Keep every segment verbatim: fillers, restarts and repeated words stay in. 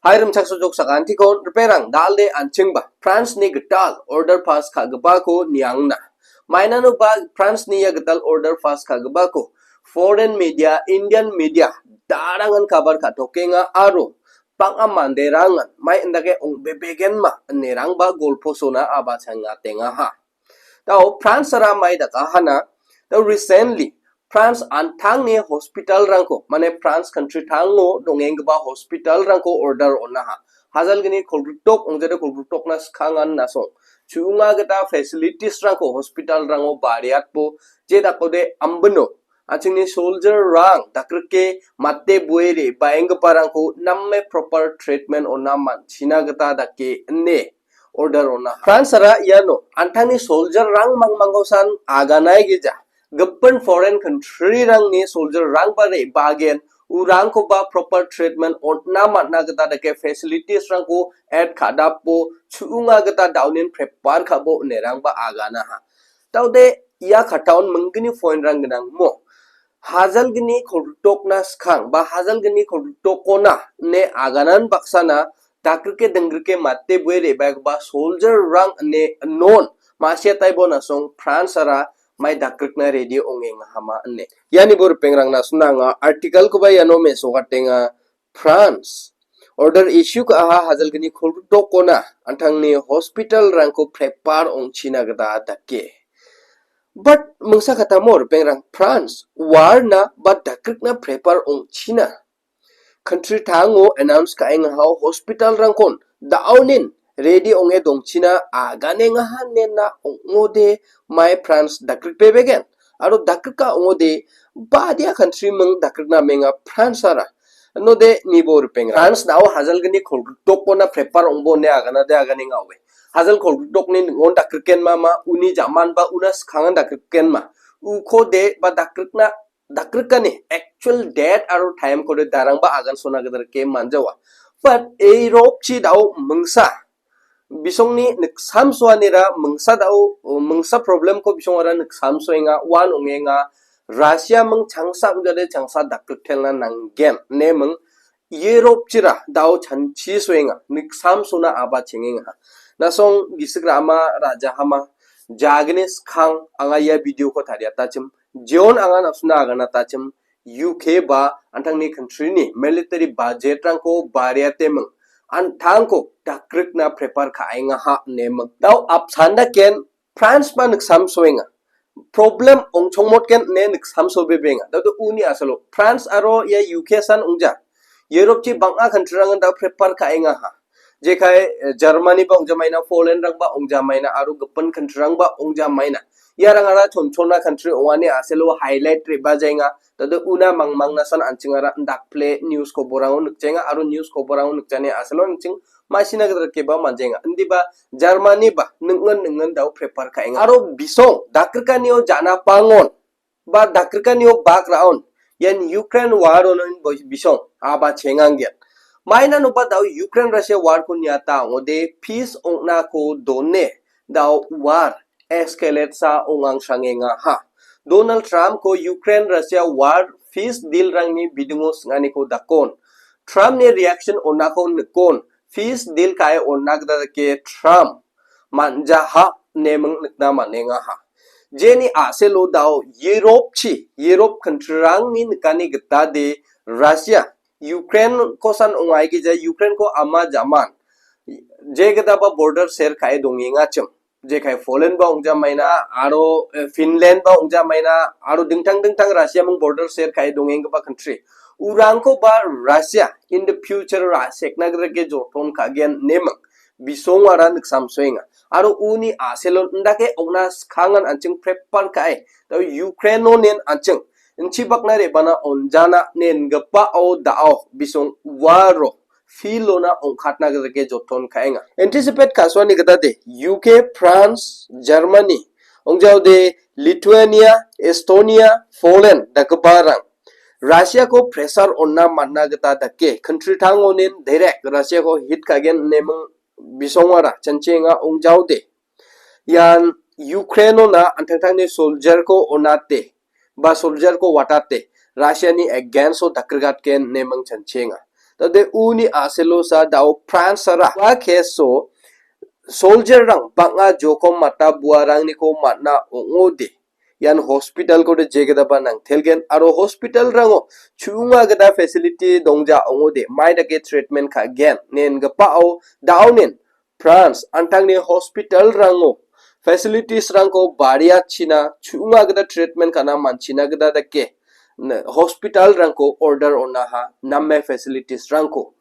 Hai rimchaksochok sakantikon ripengrang dal·e an·chingba France-ni gital order pass ka·gipako niangna. Mainanoba France-ni ia gital order pass ka·gipako foreign media, Indian media, darangan kabar ka·tokenga aro bang·a manderangan mai indake ong·bebegenma inerangba golposona abachangatengaha. Dao France-ara mai dakahana, dao recently France an·tangni hospital-rangko, mane France country-tango dongenggipa hospital-rangko order on·aha. Hajalgni kolgritok ong·jade kolgrikokna skangan nasong. Chu·onga gita facilities-rangko hospital-rango bariatbo je dakode ambino an·chingni soldier-rang dakrike mate bue re·baenggiparangko name proper treatment on·a man·china gita dake ine order on·aha. France-ara iano an·tangni soldier-rang mangmangkosan aganaigija gipin foreign country-rangni soldier-rangba re·bagen urangkoba proper treatment on·a man·a gita dake facilities-rangko add ka·dapo chu·onga gita daonin prepare ka·bo inerangba aganaha. Daode ia kataon minggni point-rang gnang mo. Hajalgni kolgritokna skang ba hajalgni kolgritokona ine aganan baksana dakrike dingrike mate bue re·bagipa soldier-rang ine non ma·sia taibo nasong France-ara mai dakrikna ready ong·engahama ine. Ianibo ripengrangna suna anga article-koba iano mesokatenga. France order issue ka·aha hajalgni kolgritokona an·tangni hospital-rangko prepare ong·china gita dake. But mingsa katamo ripengrang France war-na ba dakrikna prepare ong·china. Country-tango announce ka·engaha hospital-rangkon daonin ready ong·e dongchina aganengaha nena ong·ode mai France dakrikbebegen. Aro dakrika ong·ode badia country ming dakrikna menga France-ara. Node nibo ripengrang. France dao hajalgni kolgritokona prepare ong·bo ine aganade aganenga oe. Hajal kolgritokni ning·on dakrikenma ma uni jaman ba una skangan dakrikenma. Ukode ba dakrikna dakrikani actual date aro time-kode darangba agan sona gita rike manjawa. But eiropchi dao mingsa bisongni niksamsoanira mingsa dao, mingsa problem-ko bisongara niksamsoenga, uan ong·enga, Russia ming changsa ong·jade changsa dakriktelna nanggen, ine ming Europe-chira dao chanchi soenga, niksamsona aba chengenga. Nasong gisik rama raja hama jagni skang anga ia video-ko tariatachim, jeon anga napsuna aganatachim, U K ba an·tangni country-ni military budget-rangko bariate ming, an·tangko dakrikna prepare ka·engaha ine ming. Dao apsanda ken France ba niksamsoenga. Problem ong·chongmotgen ine niksamsobebenga. Dao uni asalo France aro ia U K san ong·ja. Europe-chi bang·a country-rangan dao prepare ka·engaha. Jekai, eh, Germany ba ong·jamaina, Poland-rangba ong·jamaina, aro gipin country-rangba ong·jamaina. Iarangara chonchona country ong·ani asalo highlight re·bajaenga. Dao una mangmangnasan an·chingara indakple news koborango nikjaenga, aro news koborango nikjani asalo an·ching masina gita rikeba manjaenga. Indiba Germany ba ning·on ning·on dao prepare ka·enga. Aro bisong dakrikanio jana pangon ba dakrikanio bak ra·on ian Ukraine war-onon bo-, bisong aba chenganggen. Mainanoba dao Ukraine Russia war-ko niata ong·ode peace ong·nako done dao war escalate sa ong·angsrangengaha. Donald Trump-ko Ukraine Russia war peace deal-rangni bidingo sing·aniko dakon. Trump-ni reaction on·ako nikon. Peace deal ka·e on·na gita dake Trump man·jaha ine ming nikna man·engaha. Jeni a·selo dao Europe-chi, Europe country-rangni nikani gita de Russia, Ukraine-kosan ong·aigija Ukraine-ko ama jaman. Je gitaba border share ka·e dongengachim. Jekai Poland ba ong·jamaina, aro, eh, Finland ba ong·jamaina, aro dingtang dingtang Russia ming border share ka·e dongenggipa country. Urangko ba Russia in the future ra-, sekna gita dake joton ka·gen ine ming bisongara niksamsoenga. Aro uni a·selon indake ong·na skangan an·ching prepare ka·e. Dao Ukraine-onin an·ching inchibakna re·bana on·jana ine ingipao dao bisong war-o field-ona ong·katna gita dake joton ka·enga. Anticipate ka·soani gita de U K, France, Germany, ong·jaode Lithuania, Estonia, Poland dakgiparang Russia-ko pressure on·na man·na gita dake, country-tangonin direct Russia-ko hit ka·gen ine ming bisongara chanchienga ong·jaode. Ian Ukraine-ona an·tangtangni soldier-ko on·ate, ba soldier-ko watate, Russia-ni against-o dakrigatgen ine ming chanchienga. Tade uni a·selosa dao Fransara ua keso soldierrang bang·a jokom mata buarangniko man·a ong·ode. Ian hospitalkode jegitaba nangtelgen aro hospitalrango chu·onga gita facility dongja ong·ode, mai dake treatment ka·gen, nengipao daonin Frans antangni hospitalrango facilitiesrangko bariachina chu·onga gita treatment ka·na man·china gita dake, n-, hospitalrangko order on·aha, name facilitiesrangko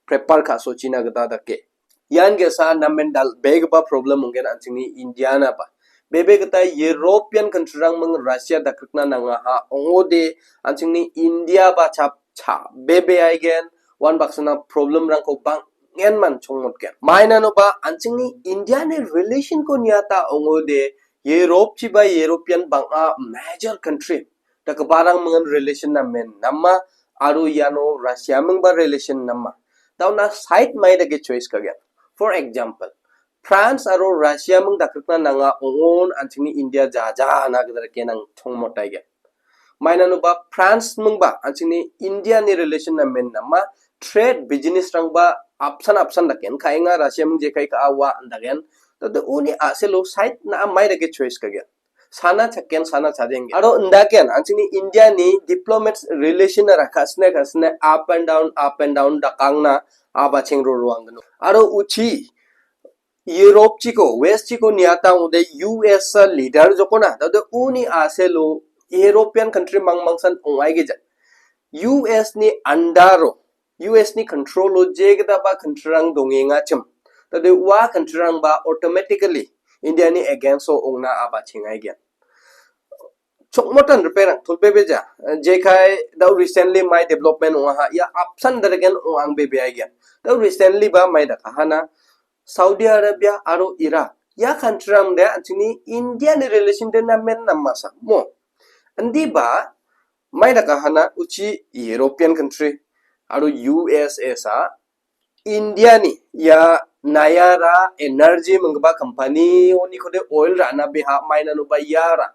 prepare ka·sochina gita dake. Ian ge·sa namen dal·begipa problem ong·gen an·chingni Indianaba. Bebe gita European countryrang ming Russia dakrikna nangaha ong·ode an·chingni Indiaba chap cha bebe aigen, uan baksana problemrangko bang·en man chongmotgen. Mainanoba an·chingni Indiani relationko niata ong·ode Europe chiba European bang·a major country dakgiparang ming relation namen nama aro iano Russia mingba relation nama. Dauna side mai dake choice ka·gen. For example, France aro Russia ming dakrikna nanga ong·on an·chingni India jaja ana gita dake nang chongmotaigen. Mainanoba France mingba an·chingni Indiani relation namen nama trade businessrangba apsan apsan daken ka·enga Russia ming jekai ka·a ua andagen. Tade uni a·selo side na mai dake choice ka·gen. Sana chaken, sana chajenggen. Aro indaken, an·chingni Indiani diplomats relation-ara ka·sina, ka·sina up and down, up and down dakangna abacheng roroanggino. Aro uchi Europe chiko, West chiko niatang ode U S leader jokona, tade uni a·selo European country mangmangsan ong·aigija. U S ni andaro U S ni control-o jegitaba countryrang dongengachim. Tade ua countryrangba automatically Indiani against-o ong·na abachengaigen. Chokmotan ripengrang, tolbebeja. Jekai dao recently mai development ong·aha. Ia apsan dergen ong·ang bebeaigen. Dao recently ba mai dakahana Saudi Arabia aro Iraq. Ia countryrang de an·chingni Indiani relation de namen namasa. Mo. Indiba mai dakahana uchi European country aro U S A sa Indiani ia Nayara Energy minggipa company-onikode oil ra·na beha mainanoba iara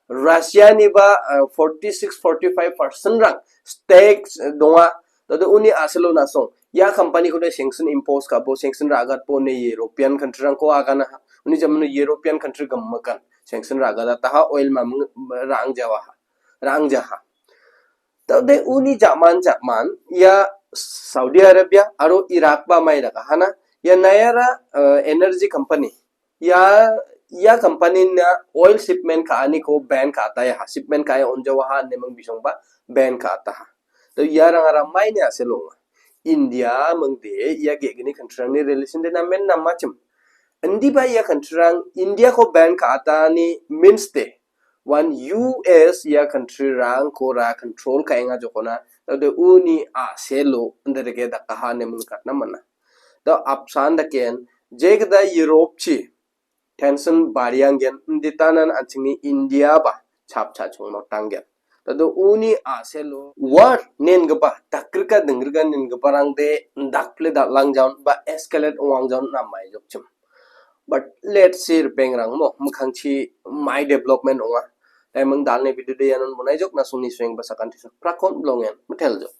Russia-niba, eh, forty-six, forty-five percent-rang stakes donga. Tade uni a·selo nasong ia company-kode sanction impose ka·bo, sanction ra·gatbo ine European country-rangko aganaha. Uni jamano European country gimikan sanction ra·gadataha oil maming ra·angjawaha, ra·angjaha. Tade uni jaman jaman ia Saudi Arabia aro Iraq ba mai dakahana ia Nayara, eh, Energy Company. Ia, ia company-na oil shipment ka·aniko ban ka·ataha, shipment ka·e on·jawaha ine ming bisongba ban ka·ataha. To iarangara maini a·selo ong·a. India mingde ia ge·gni countryrangni relation de namen namachim. Indiba ia countryrang India-ko ban ka·atani means de uan U S ia countryrangkora control ka·enga jokona, tade uni a·selo inderege dakaha ine ming nikatna man·a. Da apsan daken, jegita Europe-chi tension barianggen, inditanan an·chingni India ba chapcha chongmotanggen. Tade uni a·selo war ine ingipa, dakrika dingrika ine ingiparangde dakple dal·angjaon ba escalate ong·angjaon namai jokchim. But let's see, ripengrang mo, mikkangchi mai development ong·a. Taiming dalni video de ianon bonai jok, na songni sueng ba sakanti sakprakon blongen, miteljok.